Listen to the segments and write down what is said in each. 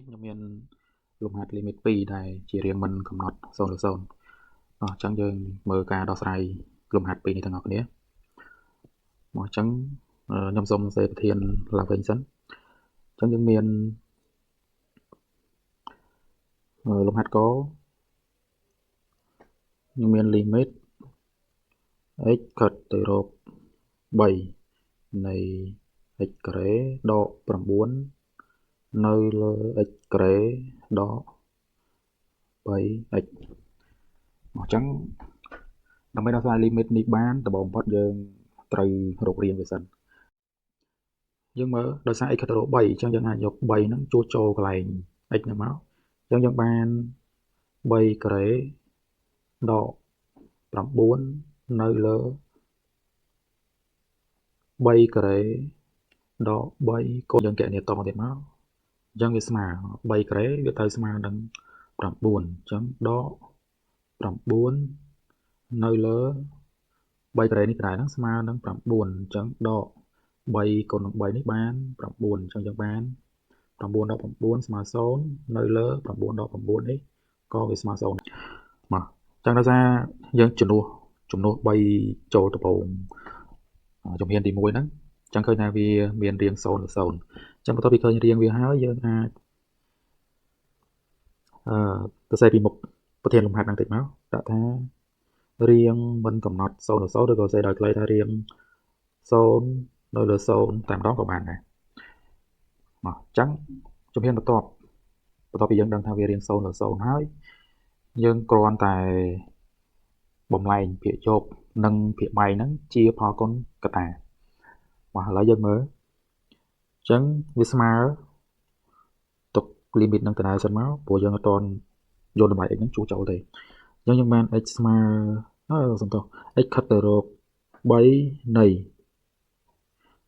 នេះខ្ញុំមានលំហាត់ limit 2ដែលជារាងមិនកំណត់0លើ0អញ្ចឹងយើងមើលការដោះស្រាយលំហាត់2នេះទាំងអស់គ្នាមកអញ្ចឹងខ្ញុំសូមសេប្រធានឡើងវិញសិនអញ្ចឹងយើងមានលំហាត់កខ្ញុំមាន limit x ខិតទៅរក3នៃ x ការ៉េដក9នៅលើ x ការ៉េដក 3x អញ្ចឹងដើម្បីដោះស្រាយ limit នេះបានដំបូងបំផុតយើងត្រូវរករាងវាសិនយើងមើលដោយសារ x ខិតទៅរក3អញ្ចឹងយើងអាចយក3ហ្នឹងជួសចូលកន្លែង x ហ្នឹងមកអញ្ចឹងយើងបាន3ការ៉េដក9នៅលើ3ការ៉េដក3កូនយើងកណនីតទៀតមកអញ្ចឹងវាស្មើ3ការ៉េវាទៅស្មើនឹង9អញ្ចឹងដក9នៅលើ3ការ៉េនេះដែរហ្នឹងស្មើនឹង9អញ្ចឹងដក3គុណនឹង3នេះបាន9អញ្ចឹងយើងបាន9ដក9ស្មើ0នៅលើ9ដក9នេះក៏វាស្មើ0មកអញ្ចឹងដោយសារយើងជំនួស3ចូលដំបូងជំហានទី1ហ្នឹងអញ្ចឹងឃើញថាវាមានរាង0លើ0អញ្ចឹងបន្ទាប់ពីឃើញរាងវាហើយយើងអាចទៅសេពីមុខប្រធានលំហាត់ហ្នឹងតិចមកដាក់ថារាងមិនកំណត់0លើ0ឬក៏សេដោយខ្លីថារាង0នៅលើ0តែម្ដងក៏បានដែរមកអញ្ចឹងជំហានបន្ទាប់ពីយើងដឹងថាវារាង0លើ0ហើយយើងគ្រាន់តែបំលែងភាគយកនិងភាគបែងហ្នឹងជាផលគុណកតាមកឥឡូវយើងមើលអញ្ចឹងវាស្មើទុក limit នឹងដដែលសិនមកព្រោះយើងអត់ទាន់យកតម្លៃ x ហ្នឹងជួសចូលទេអញ្ចឹងយើងបាន x ស្មើសំទោស x ខិតទៅរក3នៃ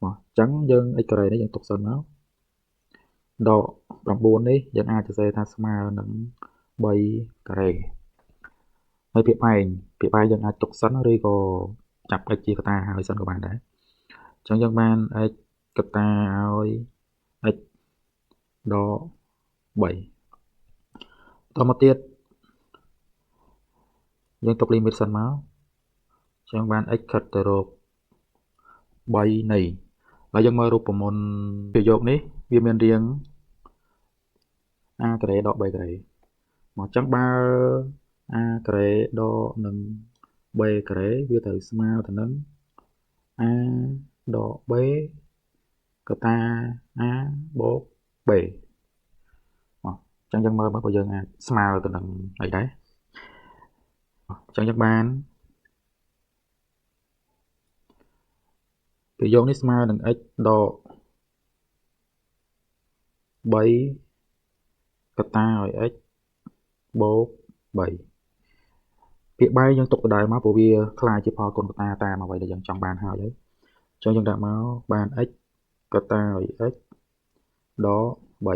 មកអញ្ចឹងយើង x ការ៉េនេះយើងទុកសិនមកដក9នេះយើងអាចសរសេរថាស្មើនឹង3ការ៉េហើយភាគបែងយើងអាចទុកសិនឬក៏ចាប់ x ជាកតាហើយសិនក៏បានដែរអញ្ចឹងយើងបាន x កតាឲ្យ x ដក3តមកទៀតយើងទុក limit សិនមកអញ្ចឹងបាន x ខិតទៅរក3នៃហើយយើងមើលរូបមន្តប្រយោគនេះវាមានរាង a ការ៉េដក b ការ៉េមកអញ្ចឹងបើ a ការ៉េដកនឹង b ការ៉េវាត្រូវស្មើទៅនឹង a ដក b កតា a បូក b មកអញ្ចឹងយើងមើលមកបើយើងអាចស្មើទៅនឹងអីដែរអញ្ចឹងយើងបានប្រយោគនេះស្មើនឹង x ដក3កតាឲ្យ x បូក3ភាគបែងយើងទុកដដែលមកព្រោះវាคล้ายជាផលគុណកតាតាមអ្វីដែលយើងចង់បានហើយអញ្ចឹងយើងដាក់មកបាន x កតាឲ្យ x ដក3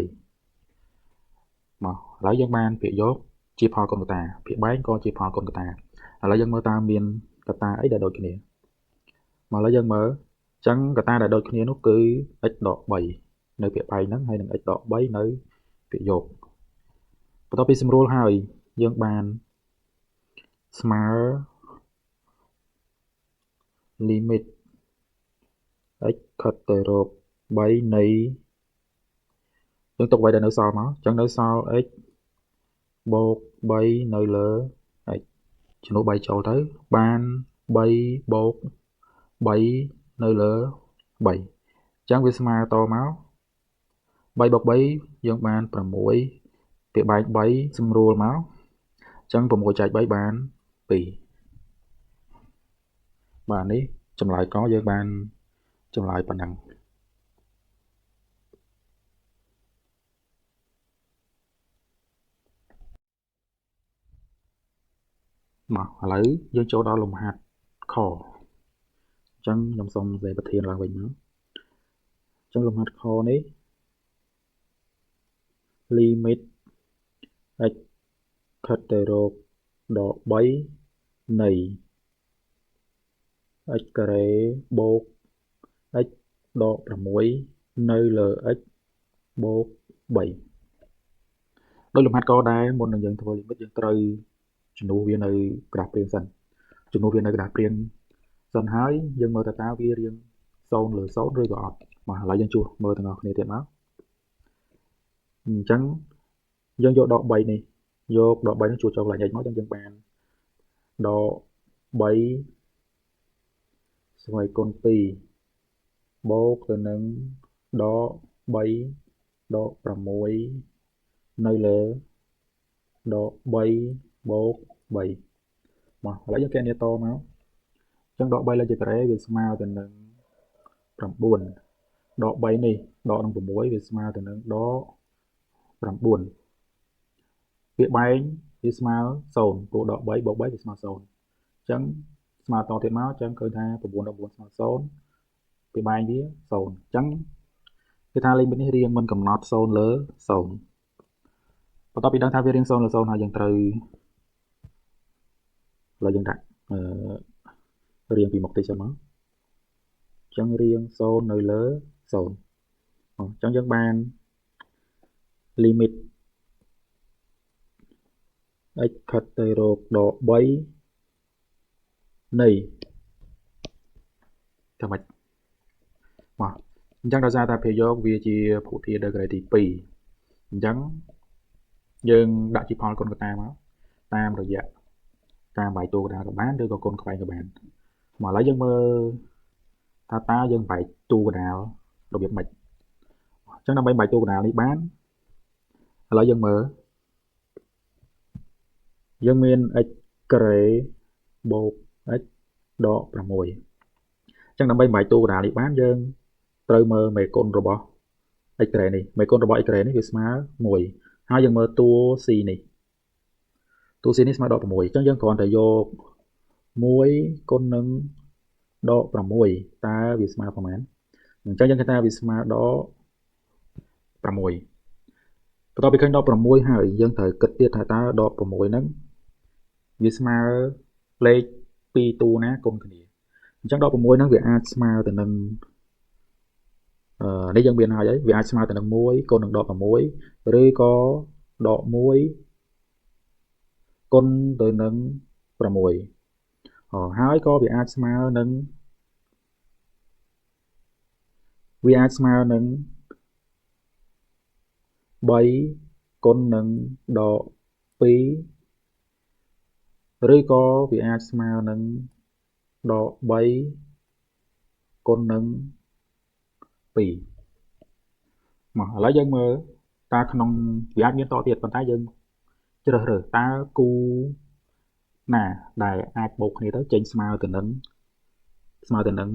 មកឥឡូវយើងបានភាគយកជាផលគុណកតាភាគបែងក៏ជាផលគុណកតាឥឡូវយើងមើលតាមមានកតាអីដែលដូចគ្នាមកឥឡូវយើងមើលអញ្ចឹងកតាដែលដូចគ្នានោះគឺ x ដក3នៅភាគបែងហ្នឹងហើយនឹង x ដក3នៅភាគយកបន្ទាប់ពីសម្រួលហើយយើងបានស្មើ limit x ខិតទៅរក3នៃយើងទុកអ្វីដែលនៅសល់មកអញ្ចឹងនៅសល់ x បូក3នៅលើ x ជំនួស3ចូលទៅបាន3បូក3នៅលើ3អញ្ចឹងវាស្មើតមក3បូក3យើងបាន6ពាក្យបែក3សម្រួលមកអញ្ចឹង6ចែក3បាន2បាទនេះចម្លើយកយើងបានចម្លើយប៉ុណ្ណឹងមកឥឡូវយើងចូលដល់លំហាត់ខអញ្ចឹងខ្ញុំសូមសេប្រធានឡើងវិញមកអញ្ចឹងលំហាត់ខនេះ limit x ខិតទៅរកដក3នៃ x ការ៉េបូក x ដក6នៅលើ x បូក3 ដោយលំហាត់កដែរមុននឹងយើងធ្វើ limit យើងត្រូវជំនួសវានៅក្រាស់ព្រាងសិនជំនួសវានៅក្រាស់ព្រាងសិនហើយយើងមើលតើវារៀង0លើ0ឬក៏អត់បាទឥឡូវយើងជួសមើលទាំងអស់គ្នាទៀតមកអញ្ចឹងយើងយកដក3នេះយកដក3នេះជួសចូលកន្លែង x មកអញ្ចឹងយើងបានដក3ស្វ័យគុណ2បូកទៅនឹងដក3ដក6នៅលើដក3បូក3មកឥឡូវយើងកណនាតមកអញ្ចឹងដក3លើជាការ៉េវាស្មើទៅនឹង9ដក3នេះដកនឹង6វាស្មើទៅនឹងដក9វាបែងវាស្មើ0ព្រោះដក3បូក3វាស្មើ0អញ្ចឹងស្មើតទៀតមកអញ្ចឹងឃើញថា9ដក9ស្មើ0វាបែងវា0អញ្ចឹងគឺថាលេខនេះរៀងមិនកំណត់0លើ0បន្ទាប់ពីដឹងថាវារៀង0លើ0ហើយយើងត្រូវឥឡូវយើងដាក់រៀងពីមុខតិចសិនមកអញ្ចឹងរៀង0នៅលើ0អញ្ចឹងយើងបាន limit x ខិតទៅរកដក3នៃធ្វើម៉េចបាទអញ្ចឹងដោយសារតែភាយកវាជាភុធាដឺក្រេទី2អញ្ចឹងយើងដាក់ជាផលគុណកតាមកតាមរយៈតាមបាយតួកតាក៏បានឬក៏គុណខ្វែងក៏បានមកឥឡូវយើងមើលថាតើយើងបែកតួកដាលរបៀបម៉េចអញ្ចឹងដើម្បីបែកតួកដាលនេះបានឥឡូវយើងមើលយើងមាន x ការ៉េបូក x ដក6អញ្ចឹងដើម្បីបែកតួកដាលនេះបានយើងត្រូវមើលមេគុណរបស់ x ការ៉េនេះមេគុណរបស់ x ការ៉េនេះវាស្មើ1ហើយយើងមើលតួ c នេះតួ c នេះស្មើដក6អញ្ចឹងយើងគ្រាន់តែយក1គុណនឹងដក6តើវាស្មើប្រមាណអញ្ចឹងយើងគិតថាវាស្មើដក6បន្ទាប់ពីឃើញដក6ហើយយើងត្រូវគិតទៀតថាតើដក6ហ្នឹងវាស្មើលេខ2តួណាគុណគ្នាអញ្ចឹងដក6ហ្នឹងវាអាចស្មើទៅនឹងនេះយើងមានហើយវាអាចស្មើទៅនឹង1គុណនឹងដក6ឬក៏ដក1គុណទៅនឹង6ហើយក៏វាអាចស្មើនឹង3គុណនឹងដក2ឬក៏វាអាចស្មើនឹងដក3គុណនឹង2មកឥឡូវយើងមើលតើក្នុងវាអាចមានតទៀតប៉ុន្តែយើងជ្រើសរើសតើគូណាដែលអាចបូកគ្នាទៅចេញស្មើទៅនឹង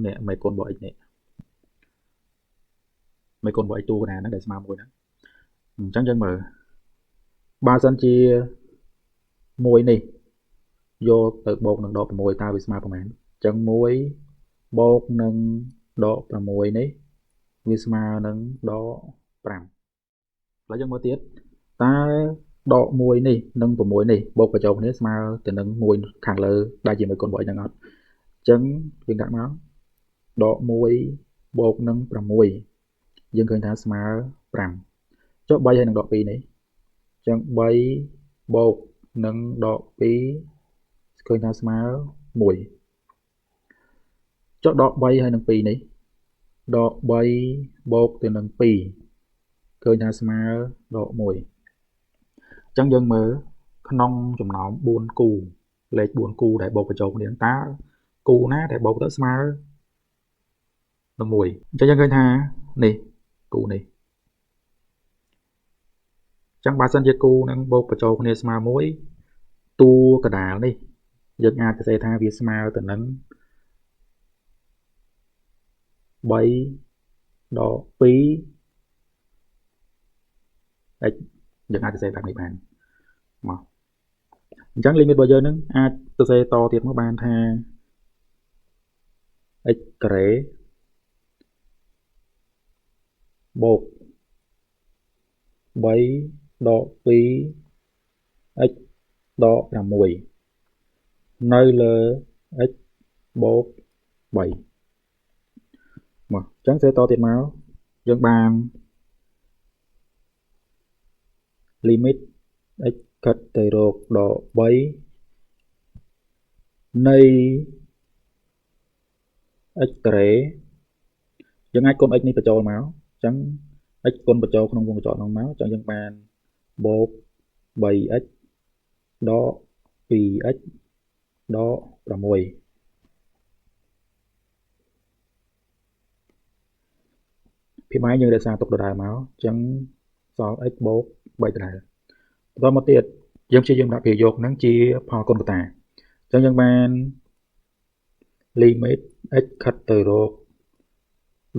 នេះមេគុណរបស់ x នេះមេគុណរបស់ x តួកណាហ្នឹងដែលស្មើ1ហ្នឹងអញ្ចឹងយើងមើលបើសិនជាមួយនេះយកទៅបូកនឹងដក6តើវាស្មើប្រមាណអញ្ចឹង1បូកនឹងដក6នេះវាស្មើនឹងដក5ឥឡូវយើងមើលទៀតតើដក1នេះនិង6នេះបូកបញ្ចូលគ្នាស្មើទៅនឹង1ខាងលើដែលជាមេគុណរបស់ x ហ្នឹងអត់អញ្ចឹងយើងដាក់មកដក1បូកនឹង6យើងឃើញថាស្មើ5ចុះ3ហើយនឹងដក2នេះអញ្ចឹង3បូកនឹងដក2ឃើញថាស្មើ1ចុះដក3ហើយនឹង2នេះដក3បូកទៅនឹង2ឃើញថាស្មើដក1អញ្ចឹងយើងមើលក្នុងចំណោម4គូលេខ4គូដែលបូកបញ្ចូលគ្នាតើគូណាដែលបូកទៅស្មើនឹង1អញ្ចឹងយើងឃើញថានេះគូនេះអញ្ចឹងបើសិនជាគូនឹងបូកបញ្ចូលគ្នាស្មើ1តួកដាលនេះយើងអាចសរសេរថាវាស្មើទៅនឹង3ដក2 x យើងអាចសរសេរបែបនេះបានមកអញ្ចឹង limit របស់យើងនឹងអាចសរសេរតទៀតមកបានថា x ការ៉េបូក3ដក2 x ដក6នៅលើ x បូក3មកអញ្ចឹងសេតទៀតមកយើងបាន limit x ខិតទៅរកដក3នៃ x ការ៉េយើងអាចគុណ x នេះបញ្ចូលមកអញ្ចឹង x គុណបញ្ចូលក្នុងវងកញ្ចក់នោះមកអញ្ចឹងយើងបានបូក 3x ដក 2x ដក6ភាគបែងយើងរក្សាទុកដដែលមកអញ្ចឹងសល់ x បូក3ដដែលបន្តមកទៀតយើងព្យាយាមដាក់ភាគយកហ្នឹងជាផលគុណកតាអញ្ចឹងយើងបាន limit x ខិតទៅរក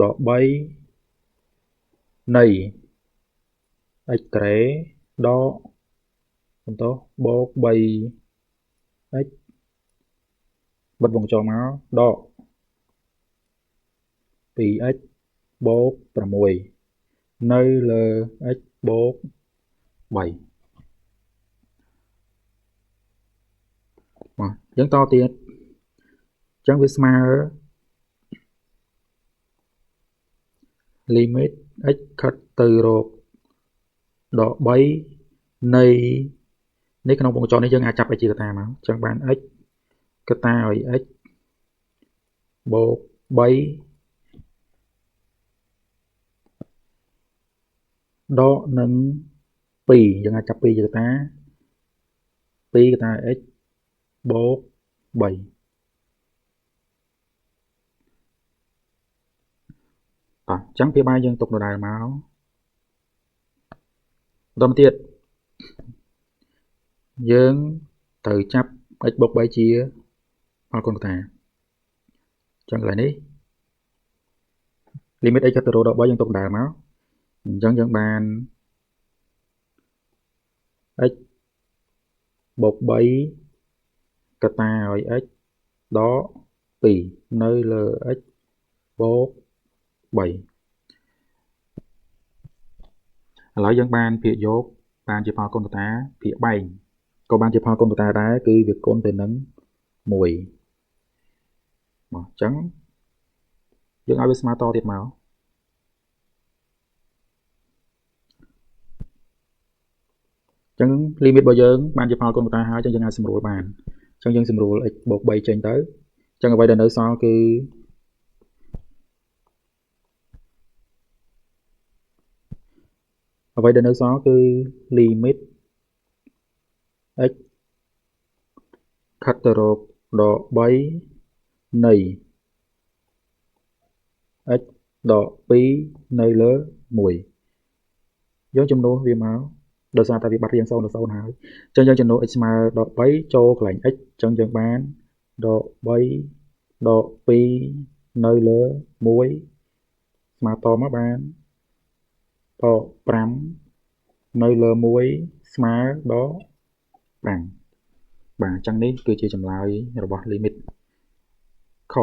ដក3នៃ x ការ៉េដកបន្តបូក 3x បិទវងកញ្ចក់មកដក 2x បូក6នៅលើ x បូក3មកយើងតទៀតអញ្ចឹងវាស្មើ limit x ខិតទៅរកដក3នៃនេះក្នុងវងកញ្ចក់នេះយើងអាចចាប់ x ជាកតាមកអញ្ចឹងបាន x កតាឲ្យ x បូក3ដកនឹង2យើងអាចចាប់2ជាកតា2កតា x បូក3តោះអញ្ចឹងភាគបែងយើងទុកដដែលមកបន្តមកទៀតយើងត្រូវចាប់ x បូក3ជាផលគុណកតាអញ្ចឹងកន្លែងនេះ limit x ខិតទៅរកដល់3យើងទុកដដែលមកអញ្ចឹងយើងបាន x បូក3កតាឲ្យ x ដក2នៅលើ x បូក3ឥឡូវយើងបានភាគយកបានជាផលគុណកតាភាគបែងក៏បានជាផលគុណកតាដែរគឺវាគុណទៅនឹង1មកអញ្ចឹងយើងឲ្យវាស្មើតទៀតមកអញ្ចឹង limit របស់យើងបានជាផលគុណកតាហើយអញ្ចឹងយើងអាចសម្រួលបានអញ្ចឹងយើងសម្រួល x បូក3ចេញទៅអញ្ចឹងអ្វីដែលនៅសល់គឺអ្វីដែលនៅសល់គឺ limit x ខិតទៅរកដក3នៃ x ដក2នៅលើ1យើងចំនួនវាមកដោយសារតែវាបាត់រៀង0ដល់0ហើយអញ្ចឹងយើងចំនួន x ស្មើដក3ចូលកន្លែង x អញ្ចឹងយើងបានដក3ដក2នៅលើ1ស្មើតមកបានដក5នៅលើ1ស្មើដក5បាទអញ្ចឹងនេះគឺជាចម្លើយរបស់ limit ខ